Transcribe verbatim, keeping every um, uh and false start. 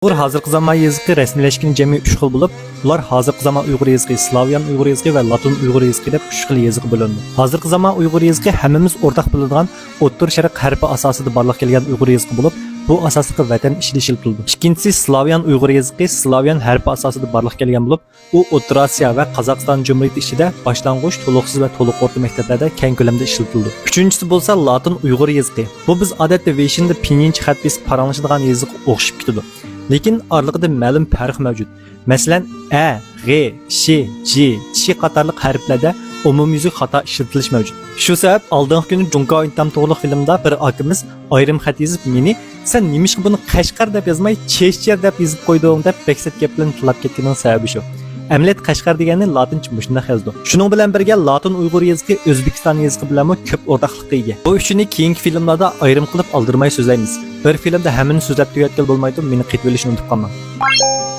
ئۇيغۇر ھازىرقى زامان يېزىقى رەسمىيلەشكىنى جەمئىي ئۈچ خىل بولۇپ، ئۇلار ھازىرقى زامان ئۇيغۇر يېزىقى، سلاۋيان ئۇيغۇر يېزىقى ۋە لاتىن ئۇيغۇر يېزىقى دەپ ئۈچ خىل يېزىققا بۆلۈنىدۇ. ھازىرقى زامان ئۇيغۇر يېزىقى ھەممىمىز ئورتاق بىلىدىغان ئوتتۇرا شەرق ھەرپى ئاساسىدا بارلىققا كەلگەن ئۇيغۇر يېزىقى بولۇپ، بۇ ئاساسلىقى ۋەتەن ئىچىدە ئىشلىتىلىدۇ. ئىككىنچىسى سلاۋيان ئۇيغۇر يېزىقى، سلاۋيان ھەرپى ئاساسىدا بارلىققا كەلگەن بولۇپ، ئۇ ئوتتۇرا ئاسىيا ۋە قازاقىستان جۇمھۇرىيىتى ئىچىدە باشلانغۇچ، تولۇقسىز ۋە تولۇق ئورتا مەكتەپلەردە كەڭ كۆلەمدە ئىشلىتىلىدۇ. ئۈچىنچىسى بولسا لاتىن ئۇيغۇر يېزىقى. بۇ بىز ئادەتتە ۋېيشىندا پىنيىنچە خەت بېسىپ پاراڭلىشىدىغان يېزىققا ئوخشىشىپ كېتىدۇ. لېكىن ئارىلىقىدا مەلۇم پەرق مەۋجۇت. مەسىلەن، ئە، غې، شې، جې، چې قاتارلىق ھەرپلەردە ئومۇميۈزلۈك خاتا ئىشلىتىلىش مەۋجۇت. شۇ سەۋەب ئالدىنقى كۈنى جۇڭكاۋ ئىنتام توغرىلىق فىلىمدا بىر ئاكىمىز ئايرىم خەت يېزىپ مېنى، «سەن نېمىشقا بۇنى قەشقەر دەپ يازماي، چېشچەر دەپ يېزىپ قويدۇڭ؟» دەپ بەك سەت گەپ بىلەن تىللاپ كەتكىنىنىڭ سەۋەبى شۇ. ئەمەلىيەتتە قەشقەر دېگەننى لاتىنچە مۇشۇنداق يازىدۇ. شۇنىڭ بىلەن بىرگە لاتىن ئۇيغۇر يېزىقى ئۆزبېكىستان يېزىقى بىلەنمۇ كۆپ ئورتاقلىققا ئىگە. بۇ ئۈچىنى كېيىنكى فىلىملاردا ئايرىم قىلىپ ئالدىرىماي سۆزلەيمىز. بىر فىلىمدا ھەممىنى سۆزلەپ تۈگەتكىلى بولمايدۇ، مېنى قېتىۋېلىشنى ئۇنتۇپ قالماڭ.